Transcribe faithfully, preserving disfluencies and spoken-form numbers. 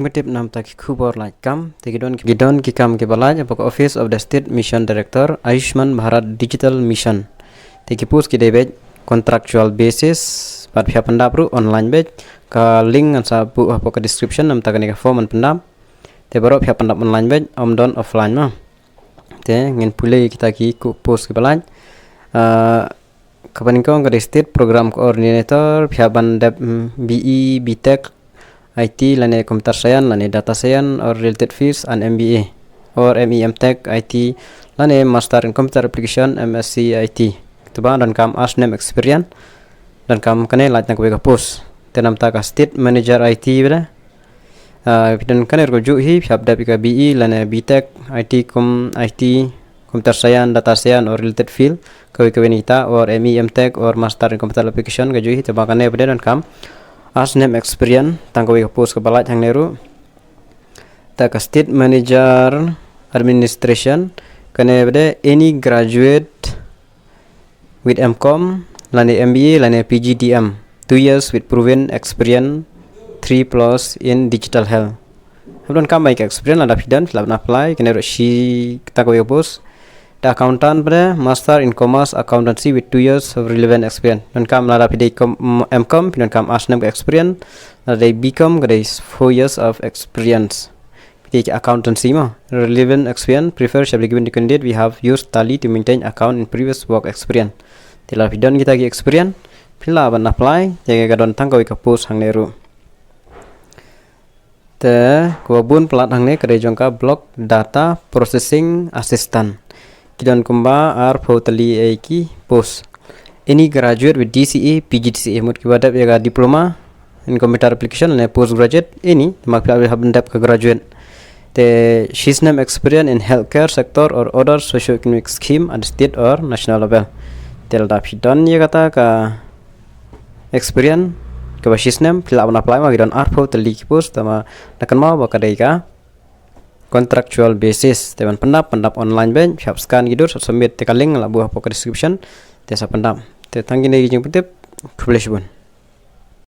Mynta tip namar ki khubor lait kam, te ki don ki don ki kam kiba lait hapoh ka Office of the State Mission Director, Ayushman Bharat Digital Mission. Te ki post ki dei beit contractual basis, bad phi hap pyndap ruh online beit. Ka link ngan sa buh hapoh ka description, namar kane ka form yn pyndap. Te baroh phi hap pyndap online beit, ym don offline mo. Te ngin pule kita ki post kiba lait. Ah, kaba nyngkong ka dei State Program Coordinator, phi hap ban dep, mm, B E, B Tech, I T lane Computer Science lane Data Science or related fields, and M B A or M E M Tech I T lane Master in Computer Application, M S C I T. Te ba donkam ar snem experience, donkam kane lait na kawei ka post. Te namar ka State Manager I T beit. Ah, phi don kane ruh kajuh hi, phi hap dep ïa ka B E lane B Tech, I T com, I T, Computer Science, Data Science or related field, kawei kawei na kita, or M E M Tech or Master in Computer Application kajuh hi, te ba kane pat donkam ar snem experience, tang kawei ka post kaba lait hangne ruh. Te ka State Manager Administration, kane pat any graduate with M Com lane M B A lane P G D M, two years with proven experience, three plus in digital health. Hap donkam beit ka experience, lada phi don, phi lah ban apply, kane ruh shi tang kawei ka post. Te accountant pat, Master in Commerce Accountancy with two years of relevant experience. Donkam lada phi dei com, mm, M Com, phi donkam ar snem ka experience, lada dei B Com ka dei four years of experience. Phi dei ki accountancy mo, relevant experience preferred shall be given to candidate who have used Tally to maintain account in previous work experience. Te lada phi don kita ki experience, phi lah ban apply, te ka don tang kawei ka post hangne ruh. Te kaba bun palat hangne ka dei jong ka Block Data Processing Assistant. Ki don kumba arphew tylli ïa ki post. Any graduate with D C A, P G D C A, mut kiba dep ïa ka diploma in computer application lane postgraduate, any, namar phi lah ban dep ka graduate. Te shisnem experience in healthcare sector or other socio-economic scheme at state or national level. Te lada phi don ïa kata ka experience kaba shisnem, phi lah ban apply mo, ki don arphew tylli ki post, te ma da kynmaw ba ka dei ka contractual basis. Te ban pyndap, pyndap online beit, phi hap scan ki dur, sa submit, te ka link la buh hapoh ka description, te sa pyndap. Te tang kine ki jingpyntip, khublei shibun.